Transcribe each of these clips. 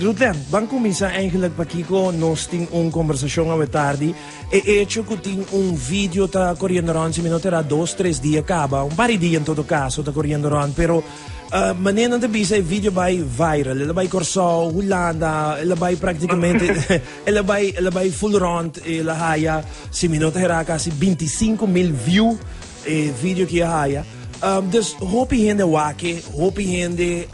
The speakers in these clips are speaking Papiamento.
Ruthen, ban kuminsá eigenlijk pakiko nos tin un kombersashon awe tardi. E echo ku tin un video ta koriendo rònt, si mi no ta erá dos, tres dia kaba, un par di dia en todo kaso ta koriendo rònt, pero manera nan ta bisa e video bai viral, el a bai Kòrsou, Hulanda, el a bai praktikamente, el a bai, el a bai full rònt, el a haya, si mi no ta erá, kasi 25,000 view e video ki a haya. Dus hopi hende a wak e, hopi hende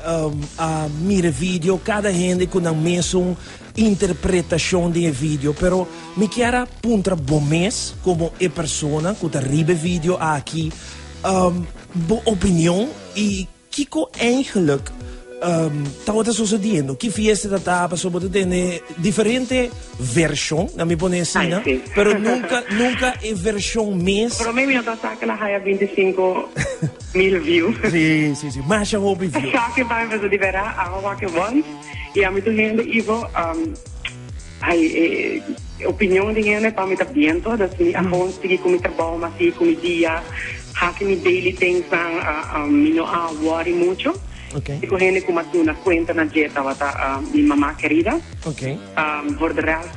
a mira e video, kada hende ku nan mesun interpretashon den e video. Pero mi kier a puntra bo mes komo e persona ku ta riba e video aki, bo opinion i kiko eigenlijk tabata sosediendo? Ki fiesta ta ta? Pasobra bo ta tende diferente vershon, na mi pone asina, pero nunka, nunka e vershon mes. Prome mi no ta sa ku el a haya 25,000 view. Si, si, si. Masha hopi view. Shocking pa mi pasobra di bera amo wak e once i ami tur hende Ivo, ai e opinion di hende pa mi ta biento, dus mi a gewoon sigui ku mi trabou, mi a sigui ku mi dia, hasi mi daily things nan, mi no a worry mucho. Okay. Ku hende ku mi a duna kuenta na dje tabata mi mama kerida. Okay. Voor de rest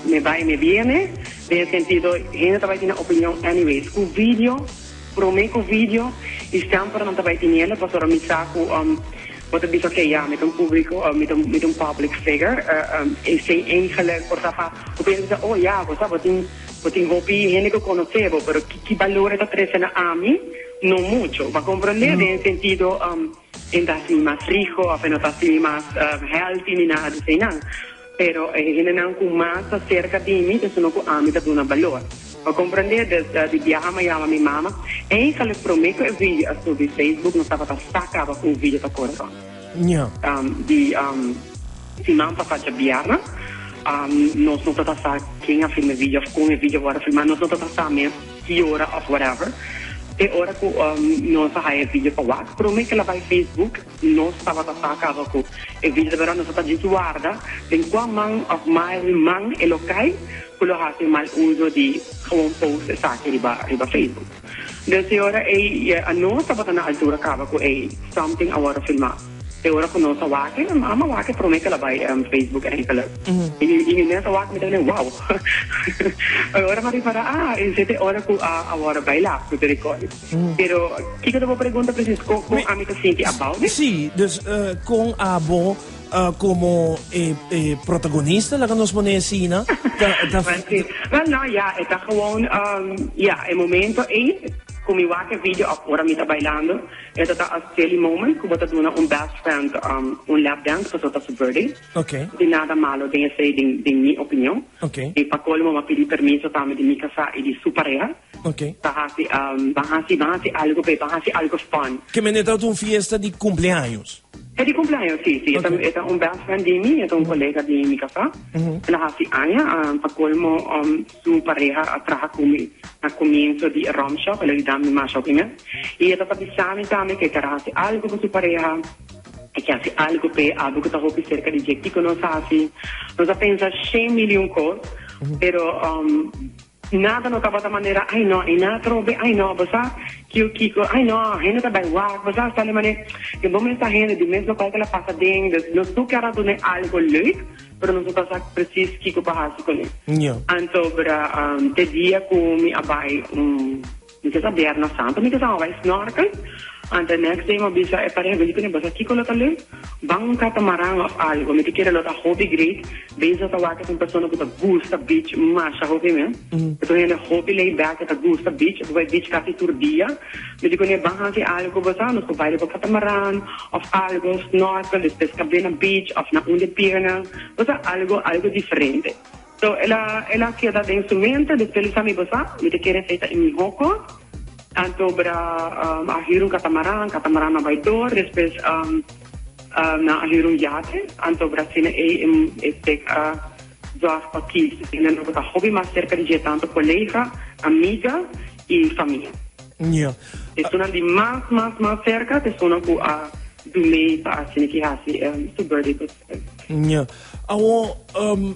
me va y me viene, den e sentido hende ta bai tin nan opinion anyways, ku video, prome ku video y semper nan ta bai tin hende pasobra mi sa ku bo ta bisa okay ya mi ta un publico mi ta mi ta un public figure esey eigenlijk por ta pa bo piensa bisa oh ya bo sa bo tin bo tin hopi hende ku konosé bo pero ki balor e ta trese na ami no mucho bo a comprende den e sentido E ta hasi mi mas rico of e no ta hasi mi mas healthy ni nada di eseinan. Pero e hendenan cu mas ta cerca di mi ta esunnan cu ami ta duna balor. Bo comprende? Dus di biaha mi a yama mi mama. Eigenlijk prome cu e video a subi Facebook nos tabata sa caba cu un video ta core rond. Di siman pasa djabièrnè nos no tabata sa ken a filma e video of con e video a worde filma. Nos no tabata sa mes. Ki ora of whatever. E ora cu nos a haya e video pa wak, prome cu el a bay Facebook, nos tabata sa caba cu e video ta bera, nos a ta djis warda den cua man of mal man e lo cay cu lo haci mal uso di gewoon post esaki riba riba Facebook. Dus e ora ey nos tabata na altura caba cu ey something a worde filma. E ora ku nos a wak e, mama wak e promé ku el a bai Facebook enkele. I mi mes a wak mi ta bini wow. E ora mi a ripará, ah, esei ta e ora ku a wòrdu bailá ku ta record. Pero kiko ta bo pregunta presis? Kon kon ami ta sinti about it? Sí, dus kon abo komo e e protagonista, laga nos pone asina, ta ta. Wel, wel no, ya, e ta gewoon, ya, e momento ei ku mi wak e video òf ora mi ta bailando, E ta ta a silly moment ku bo ta duna un best friend un lap dance pasobra ta su birthday. Ok. No tin nada malo den esei den den mi opinion. Ok. I pa colmo m'a pidi permiso tambe di mi casá i di su pareha. Ok. Pa hasi ban hasi ban hasi algo p'e ban hasi algo fun. Ke mende ta un fiesta di cumpleaños? E di cumpleaños, si, si. Ok. E ta un best friend di mi, e ta un colega di mi casá. El a hasi aña, pa colmo Su pareha a traha ku mi na komienso di e rum shop, el a yuda mi masha hopi mes. I e tabata bisa mi tambe ku e ker hasi algu ku su pareha, e ke hasi algu p'e, algu ku ta hopi serka di dje. Kiko nos hasi? Nos a pensa shen mil i un kos, pero nada no tabata manera, Ai no, ei na atrobe, ai no, bo sa kiko kiko, ai no, hende ta bai wak, bo sa, sali manera, den bo mes ta hende di mes lokual ku el a pasa den, dus nos tur ker a dun'e algu leuk. Pero nos no ta sa precies kiko pa hasi kuné. Anto bra te dia ku mi a bai un mi ke sa bierna santo mi ke sa mi a bai snorkel. Anto e next day mi a bisa e pareha bini kuné bo sa kiko lo ta leuk? Ban un katamaran of algo. Mi ta kere lo ta hopi great. Bezos ta wak es un persona ku ta gusta beach masha hopi mes. E ta un hende hopi laid back e ta gusta beach. E por bai beach kasi tur dia. Mi di kuné ban hasi algo bo sa nos por bai riba katamaran of algo, snorkel, despues kab'é na beach of na un di e piernan, bo sa algo algo diferente. So el a el a keda den su mente, despues el sa mi bo sa mi ta kere esei ta e mihó kos, anto bra a hür un katamaran, katamaran a bai dor, despues nan a hür un yate, anto bra asina ei e stek a zorg pa kies hendenan ku ta hopi mas serka di dje, tanto kolega, amiga i famia. Ja. Esunnan di mas, mas, mas cerca ta esunnan cu a dun'é pa asina ki haci su birthday present. Ja. Awor,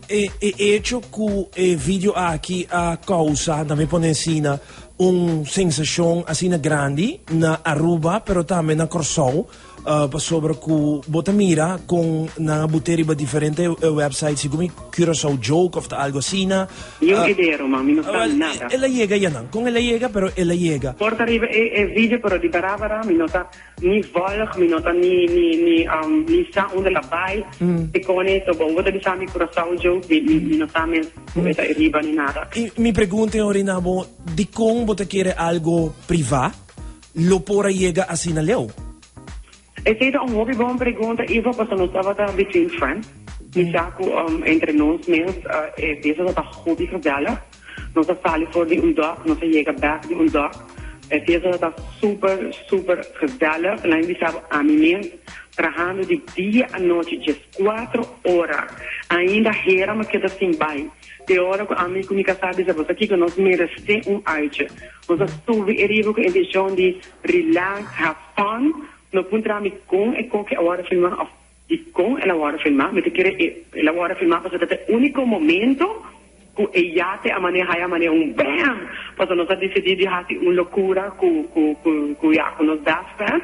e, e hecho cu e video aki a causa, na mi pone asina, Un sensashon asina grandi na Aruba pero tambe na Kòrsou pasobra ku bo ta mira kon nan a bute riba diferente website segun mi Curaçao Joke of ta algo asina. Ni un idea Roman, mi no sa nada. El a yega ya nan. Kon el a yega pero el a yega. Por ta riba e video pero di barabara mi no ta Ni volg, mi no ta ni ni ni ni sa unda la bai, e con e to bon bo ta bisa mi Curaçao joke, mi mi mi no sa mes cu e ta e riba ni nada. Y mi pregunta e ora na bo, dicon bo ta kere algo priva lo por a yega asina leu? Esey ta un hopi bon pregunta Ivo, pasobra nos tabata between friends, mi sa cu entre nos mes e fiesta tabata hopi gezellig, Nos a sali for di un dòk, nos a yega bèk di un dòk. E fiesta ta super, super gezellig. Nan bisa bo ami mes trahando di dia anochi dieskuatro ora. Ainda hera mi keda sin bai. Te ora ku ami ku mi kasá bisa bo sa kiko nos meresé un uitje. Nos a subi e riba ku intenshon di relax, have fun. No puntra mi kon e koki a wòrdu filmá òf dikon el a wòrdu filmá. Mi ta kere el a wòrdu filmá pasobra ta e úniko momento. Ku e yate a maneha ya manera un bam! Pasobra nos a disidí di hasi un lokura ku ku ku ku ya ku nos best friend.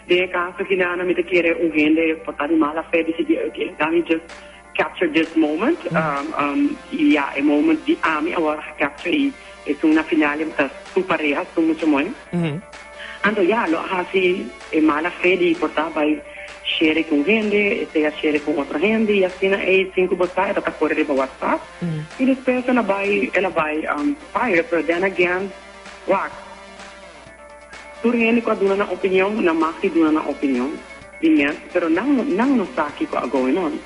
Den e kaso aki nan mi ta kere un hende por ta di mala fe disidí oke let me just capture this moment i ya e moment di ami a wòrdu gecapture i esun na final e ta su pareha su mucha mooi. Anto ya lo a hasi e mala fe di por ta bai share ku un hende, esei a share ku otro hende i asina ei sin ku bo sa e ta ta kore riba WhatsApp i despues el a bai el a bai fire pero then again wak tur hende ku a duna nan opinion nan mag di duna nan opinion di mes pero nan nan no sa kiko a going on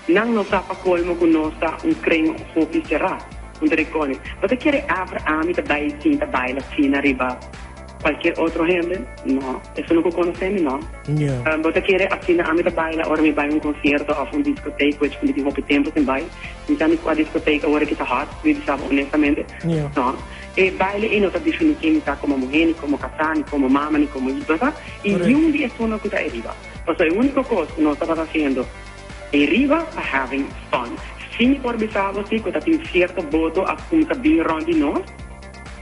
nan no sa pa kolmo ku nos ta un kren hopi será un ta rekone bo ta kere ever ami ta bai sinta baila asina riba Cualkier otro hende? No. Esun cu conoce mi? No. Bo ta kere asina ami ta baila ora mi bai un concierto of un discoteek, which mi tin hopi tempo sin bai. Mi sa ni cua discoteek awor aki ta hot, mi bisa bo honestamente. No. E baile ei no ta defini ken mi ta como muher, ni como casa, ni como mama, ni como bo sa? Y niun di esunnan cu ta eriba. Pasobra e unico cos cu nos tabata haciendo eriba ta having fun. Si mi por bisa bo si cu ta tin cierto boto a cuminsa bin rond di nos.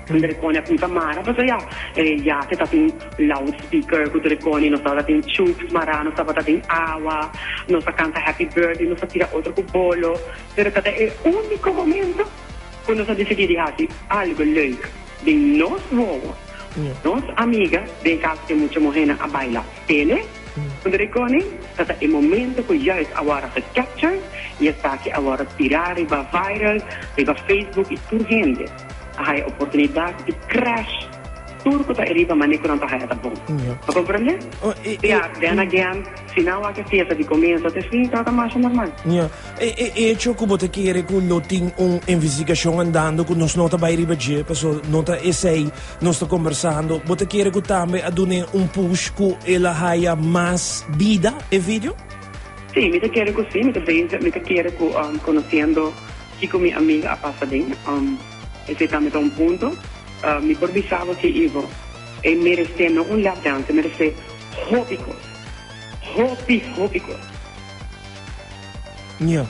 Ndrekoni a cuminsa mara pasobra ya e yate ta tin loudspeaker cu drekoni nos tabata tin chups mara nos tabata tin awa nos a canta happy birthday nos a tira otro cu bolo pero ta ta e unico momento cu nos a dicidi di haci algo leuk den nos wowo nos amiga den caso cu e mucha muhernan a baila pele cu drekoni ta ta e momento cu juist a worde gecapture y esaki a worde tira riba viral riba Facebook y tur hende. A haya oportunidad di crash tur cu ta eriba mane cu nan ta haya ta bon. Bo comprende? Ya, then again, si nan wak e fiesta di comienzo te fin, ta ta masha normal. Ya. E e hecho cu bo ta kere cu lo tin un investigacion andando cu nos no ta bay riba dje, paso no ta esey nos ta conversando, bo ta kere cu tambe a dun'e un push cu el a haya mas bida e video? Si, mi ta kere cu si. Mi ta bezig, mi ta kere cu conociendo Kiko mi amiga a pasa den? Esei tambe ta un punto. Mi por bisa bo si, Ivo, e meresé no un lap dance, e meresé hopi kos. Hopi, hopi kos. Ya.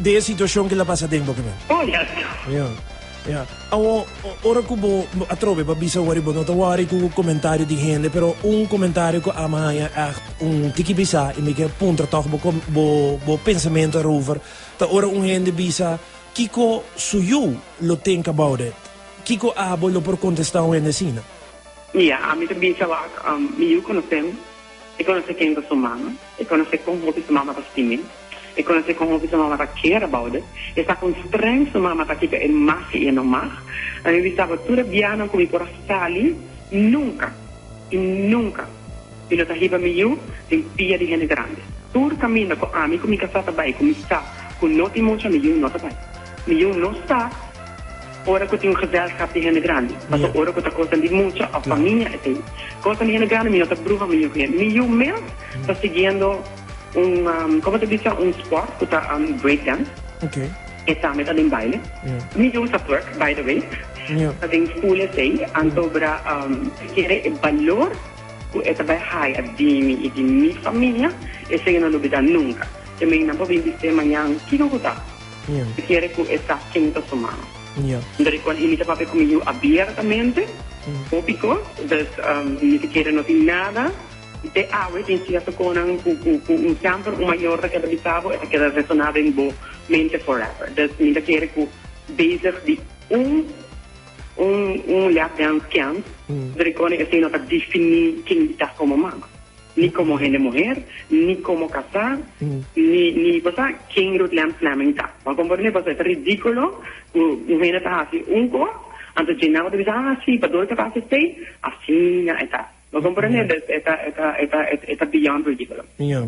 Den e situashon ku el a pasa den bo kimen? Oh, yes. Ya, ya. Awo, ora ku bo atrobe pa bisa wòri, bo no ta wòri ku komentario di hende, pero un komentario ku ami haña ègt un tiki bisa i mi ke puntra tòg bo bo bo pensamentu erover. Ta ora un hende bisa, Kiko su yu lo think about it? Kiko abo lo por kontestá un hende asina? Mira, ami ta bisa wak, mi yu konosé mi, e konosé ken ta su mama, e konosé kon hopi su mama ta stim'é, e konosé kon hopi su mama ta care about it, e sa kon streng su mama ta kiko e mag i e no mag. Ami bisa bo, tur e bianan ku mi por a sali, nunka i nunka Mi no ta hiba mi yu den pia di hende grandi. Tur kaminda ku ami ku mi kasá ta bai ku mi sa ku no tin mucha, mi yu no ta bai. Mi yu no sa ora ku tin un gezelschap di hende grandi, pasobra ora ku ta kosnan di mucha òf famia esei. Kosnan di hende grandi mi no ta bruha mi yu ku hende. Mi yu mes ta siguiendo un, komo ta bisa, un sport ku ta break dance. E tambe ta den baile. Mi yu sa twerk, by the way. Ta den school esei. Anto bra kere e balor. Ku e ta bai haya di mi i di mi famia, esei no lubidá nunka. Te men nan por bin bis'é mañan kiko ku ta. Mi kere ku e sa ken ta su mama. Anto i mi ta papia ku mi yu abiertamente, hopi kos, dus mi ta kere no tin nada. Te awe tin sierto konan ku ku ku un semper un mayor ta keda bisa bo, e ta keda resoná den bo mente forever. Dus mi ta kere ku bezig di un un un lap dance camp, Dricone esei no ta definí ken ta komo mama, ni komo hende muher, ni komo kasá, ni ni bo sa ken Ruth Lamb Fleming ta. Bo a komprendé? Pasobra e ta ridíkulo ku un hende ta hasi un kos, anto dje nan bo ta bisa, ah sí, pasobra e ta hasi esei, asina e ta. Bo comprende? Dus e ta, e ta, e ta, e ta beyond ridículo. Ja.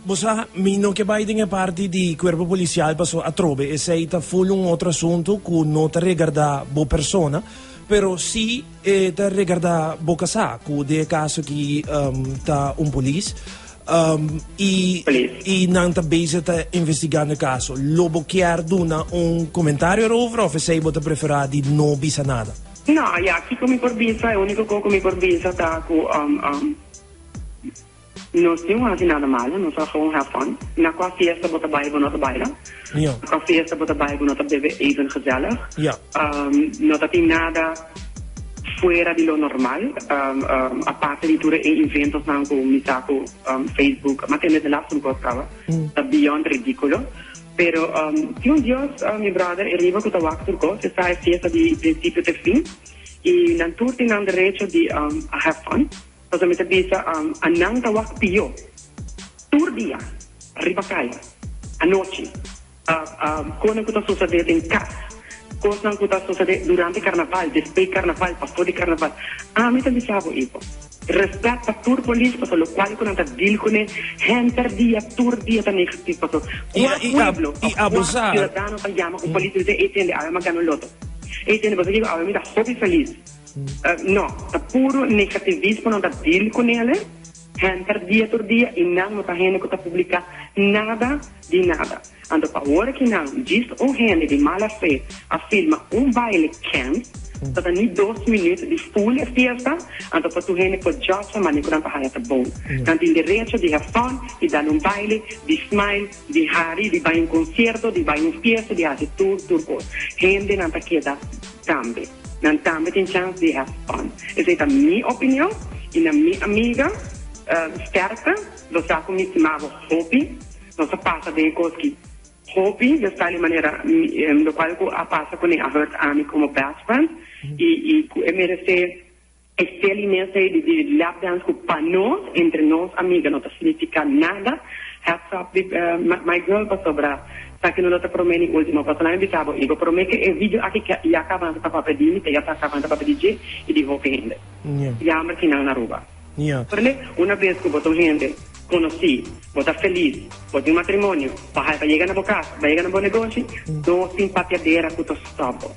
Bo sa, mi no ke bai den e parti di cuerpo policial paso atrobe esey ta full un otro asunto cu no ta regarda bo persona, pero si e ta regarda bo casá, cu den e caso aki ta un polis, y y nan ta bezig ta investigando e caso. Lo bo kier duna un comentario erover of esey bo ta prefera di no bisa nada? No, ya, kiko mi por bisa? E úniko kos ku mi por bisa ta ku nos tin un hasi nada malo, nos a gewoon have fun. Na kua fiesta bo ta bai bo no ta baila? Na kua fiesta bo ta bai bo no ta bebe even gezellig? No ta tin nada fuera di lo normal, aparte di tur e inventosnan ku mi sa ku Facebook, m'a tende de laatste un kos kaba, ta beyond ridículo. Pero tin un Dios, mi brother, e riba cu ta wak tur cos, e sa e fiesta di principio te fin, y nan tur tin nan derecho di have fun, pasobra mi ta bisa, a nan ta wak pio tur dia riba caya, anochi, cosnan cu ta sucede den cas, cosnan cu ta sucede durante carnaval, despues carnaval, pafo di carnaval, ami ta bisa bo, Ivo. Respet pa tur polis paso locual cu nan ta deal cune henter dia tur dia ta negatief paso cua pueblo of cua ciudadano ta yama un polis y bisa ey tende awe mi a gana un loto ey tende paso kico awe mi ta hopi feliz no ta puro negativismo nan ta deal cunele henter dia tur dia y nan no ta hende cu ta publica nada di nada anto pa ora ki nan djis un hende di mala fe a filma un baile kens ta ta ni dos minuut di full e fiesta anto pa tur hende por judge manera ku nan ta haya ta bon. Nan tin derecho di have fun, di dal un baile, di smile, di hari, di bai un concierto, di bai un fiesta, di hasi tur tur kos. Hendenan ta keda tambe. Nan tambe tin chance di have fun. Esei ta mi opinion y na mi amiga sterkte lo sa ku mi stima bo hopi. Nos a pasa den e kos ki hopi den style y manera locual cu a pasa cu ne a hurt ami como best friend y y cu e merece e silliness ey di di lap dance cu pa nos entre nos amiga no ta significa nada hats off di my girl pasobra sa cu no lo ta prome ni ultimo pasobra mi bisa bo y bo prome cu e video aki ya caba ta papia di mi ta ya ta caba ta papia di dje y di hopi hende jammer ki nan na Aruba. Prende, una bes ku bo ta un hende konosí, bo ta felis, bo tin un matrimonio, bo haña pa yega na bo kas, pa yega na bo negoshi, no tin papiadera ku ta stòp bo.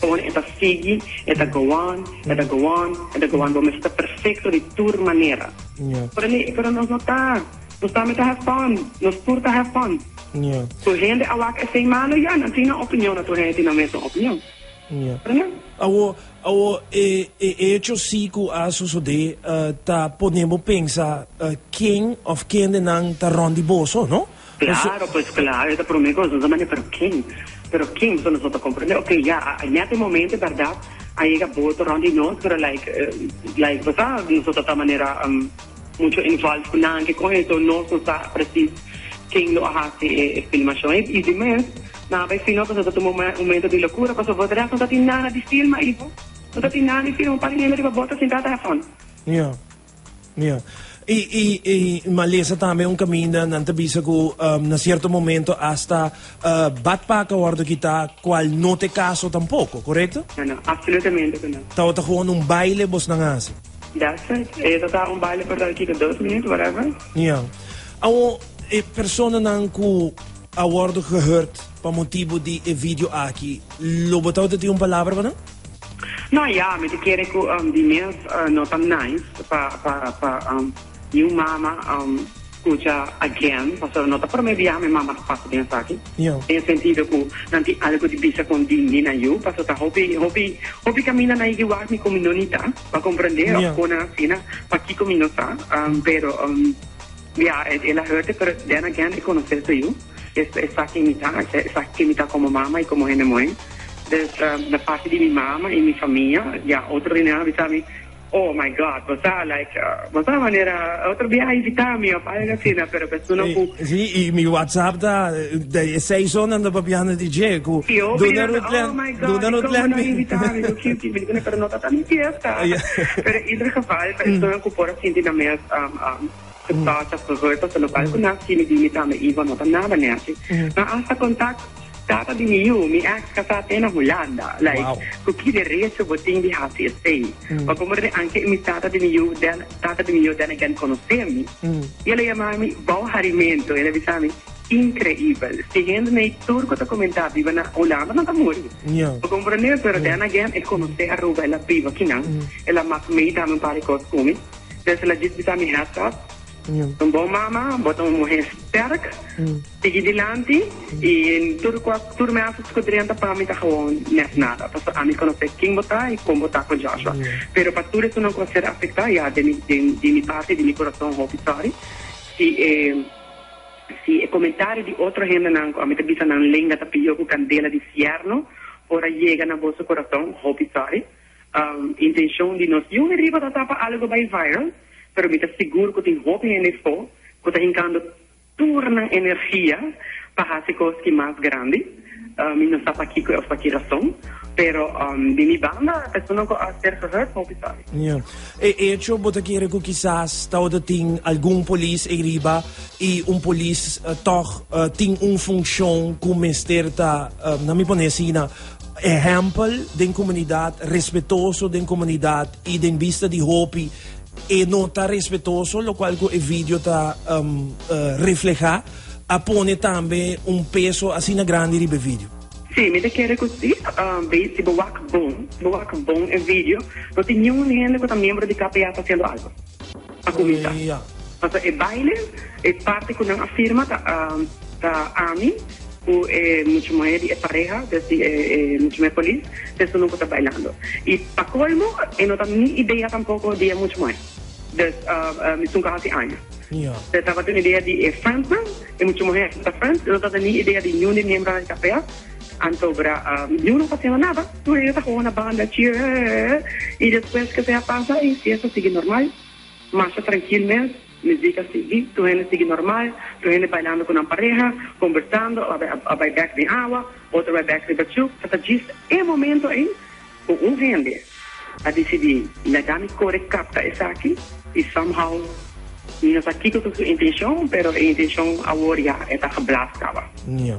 Pone e ta sigui, e ta go on, e ta go on, e ta go on. Bo mester ta perfekto di tur manera. Prende, pero nos no ta. Nos tambe ta have fun. Nos tur ta have fun. Tur hende a wak esei malo? Ya, nan tin nan opinion, no tur hende tin nan mesun opinion. Prende? Awor, Awor, e e echo si ku a sosodé ta pone bo pensa ken òf kendenan ta rònt di boso, no? Klaro, pues klaro, e ta promé kos, nos a manda, pero ken? Pero ken? Pasobra nos no ta komprendé. Oke, ya, nèt e momento, e bèrdat, a yega boto rònt di nos, pero like, like, bo sa, nos no ta ta manera mucho involved ku nan, ke kon eso, nos no sa presis ken lo a hasi e filmashon. I di mes. Nan a bai filma pasobra ta tuma un momento di locura pasobra bo rest no ta tin nada di filma Ivo. No ta tin nada di filma un par di hende riba bota sinta ta have fun. Ja. Ja. I i i malesa tambe un caminda nan ta bisa cu na cierto momento hasta badpak a wordo kita cual no ta e caso tampoco, correcto? No, no, absolutamente cu no. Tabata gewoon un baile bosnan a haci? That's it. E ta un baile por tal kiko dos minuut, whatever. Ja. Awor e personanan cu a wordo gehurt pa motibo di e video aki, lo bo tabata tin un palabra pa nan? No, ya, mi ta kere cu di mes no ta nice pa pa pa niun mama scucha again, pasobra no ta prome biaha mi mama ta pasa den esaki, den e sentido cu nan tin algo di bisa con dindi na yu, pasobra ta hopi hopi hopi caminda nan yigi wak mi cu mi no nita pa comprende of con nan asina, pakico mi no sa, pero. Ya, el a hurt e, pero then again e conoce su yu. E sa ken mi ta, e sa ken mi ta como mama y como hende muhe. Dus na parti di mi mama y mi famia, ya otro di nan a bisa mi, Oh my God, bo sa like, bo sa manera otro bia a invita mi of algo asina, pero persona cu. Si, y mi WhatsApp ta e seis onan ta papiando di dje cu duna Rutlen, oh my God, duna Rutlen mi. invita mi, cu kiu kiu, mi di pero no ta ta mi fiesta. Pero in ieder geval, persona cu por a sinti nan mes getouch of gehoord, pasobra locual cu nan haci mi di mi tambe Ivo no ta nada nechi. Nan hasta contact. Tata di mi yu, mi ex casá te na Hulanda. Like, cu ki derecho bo tin di haci esey? Pa como rende anke mi tata di mi yu, den, tata di mi yu then again conoce mi. Y el a yama mi bou harimento. El a bisa mi, Increibel. Si hende nei tur cu ta comenta biba na Hulanda, nan ta muri. Bo comprende? Pero then again, e conoce Aruba, el a biba kinan. El a mak mee tambe un par di cos cu mi. Entonces el a djis bisa mi hats off. Un bon mama, bo ta un muher sterk. Sigui dilanti y tur cua tur mensas cu drenta pa mi ta gewoon net nada pasobra ami conoce ken bo ta y con bo ta cu Joshua pero pa tur esunnan cu a ser afecta ya den mi den di mi parti di mi corazon hopi sorry si e si e comentario di otro hendenan cu ami ta bisa nan lenga ta pio cu candela di fierno por a yega na boso corazon hopi sorry intencion di nos yu riba ta ta pa algo bay viral pero mi ta sigur cu tin hopi hende fo cu ta hincando Tur nan energia pa haci cos ki mas grandi. Mi no sa pakico of pa ki rason, pero di mi banda personanan cu a ser gehurt hopi sorry. Ya. E hecho bo ta kere cu kisas tawata tin algun polis eyriba y un polis tog tin un funcion cu mester ta, na mi pone asina, ehempel den comunidad, respetoso den comunidad y den bista di hopi E no ta respetoso, locual cu e video ta refleha, a pone tambe un peso asina grandi riba e video. Sí, mi ta kere cu si. Bay, si bo wak bon, si bo wak bon e video, no tin niun hende cu ta miembro di KPA ta haciendo algo. Pa cuminsa. Pasobra e baile, e parti cu nan a firma ta ta ami cu e mucha muher di e pareha, des di e mucha muher polis, esun cu ta bailando. Y pa colmo e no ta ni idea tampoco di e mucha muher. Dus mi sun cu haci aña. E tabata un idea di e friendsnan, e mucha muher ta friends, e no tabata ni idea di niun di miembronan di KPA. Anto bra niun no ta haciendo nada, tur hende ta gewoon na banda cheer y despues ke sea pasa y fiesta sigui normal. Masha trankil mes, muziek a sigui, tur hende sigui normal, tur hende bailando ku nan pareha, kombersando, a bai bek den awa, otro a bai bek riba chuk. Ta djis e momento ei ku un hende a disidí laga mi kore kapta esaki i somehow mi no sa kiko ta su intenshon, pero e intenshon awor ya e ta geblaas kaba. Ya.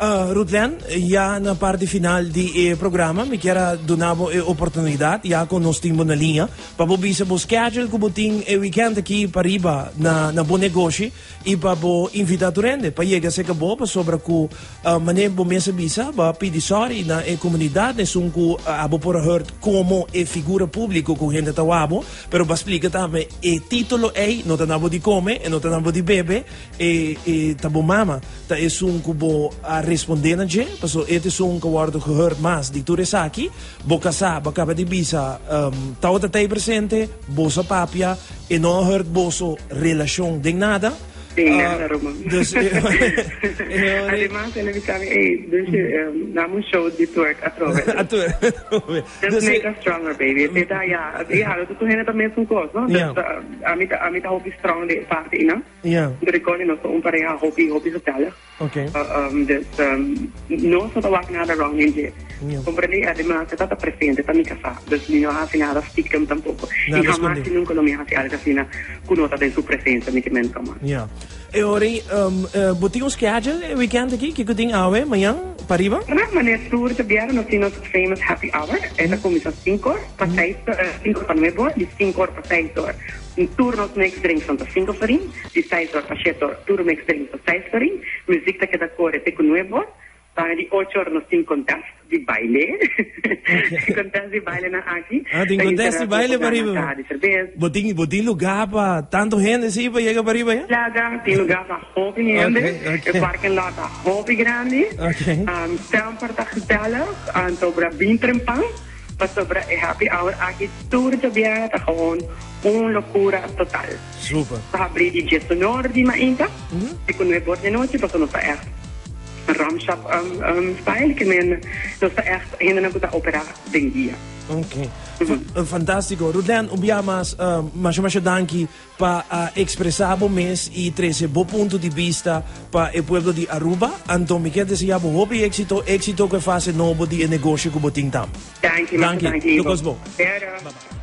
Rutlen, ya na parti final di e programa mi kier a duna bo e oportunidat, ya ku nos tin bo na liña, Pa bo bisa bo schedule ku bo tin e weekend aki pariba na na bo negoshi i pa bo invita tur hende pa yega serka bo pasobra ku manera bo mes a bisa bo a pidi sorry na e komunidat na esun ku abo por a hurt komo e figura publiko ku hende ta wak bo pero bo a splika tambe e titulo ei no ta na bo di kome e no ta na bo di bebe e e ta bo mama ta esun ku bo a responde na dje pasobra e ta esun ku a wòrdu gehurt mas di tur esaki. Bo kasá, bo a kaba di bisa, Tawata ta ei presente, boso a papia, e no a hurt boso relashon den nada. Den nada, Roman. Dus, Ademas, el a bisa mi, Ey, dus, dame un show di twerk atrobe. Atrobe. Just make us stronger, baby. Esei ta, ya, ya, lo tur hende ta mesun kos, no? Dus, ami ta, ami ta hopi strong den e parti einan. Mi ta recorda nos ta un pareha hopi, hopi gezellig. Okay. Dus nos no ta wak nada wrong den dje. Comprende? Ademas e tata presente, ta mi casá. Dus mi no haci nada stiekem tampoco. Y hamas y nunca lo mi haci algo asina cu no ta den su presencia, mi ke men toma. Ya. E ora ei, bo tin un schedule e weekend aki? Kico tin awe, mañan, pariba? Na manera tur djabièrnè nos tin nos famous happy hour. E ta cuminsa cincor pa seis, cincor pa nuebe or, di cincor pa seis or. Tur nos mix drinksnan ta cinco florin, di seis or pa shete or tur mix drinks ta seis florin. Muziek ta keda kore te ku nuebe or. Banda di ocho or nos tin contest di baile. Contest di bailenan aki. Ah, tin contest di baile pariba. Caha di cerbes. Bo tin, bo tin lugar pa tanto hende si pa yega pariba ya? Laga, tin lugar pa hopi hende. Okay, okay. E parking lot ta hopi grandi. Okay. Semper ta gezellig. Anto bra bin trempan. Pasobra e happy hour aki tur djabièrnè ta gewoon un lokura total. Super. Ta habrí di diesunor di mainta te ku nuebe or di anochi pasobra nos ta ègt Rum shop style ke men nos ta echt hendenan ku ta opera den dia. Ok. Fantástiko. Rudlen, un bia mas, masha masha danki pa a ekspresá bo mes i trese bo punto di bista pa e pueblo di Aruba. Anto mi kier desea bo hopi éksito, éksito ku e fase nobo di e negosio ku bo tin tambe. Danki, masha danki, Danki. Ivo. Tur kos bon. Bera. Bye bye.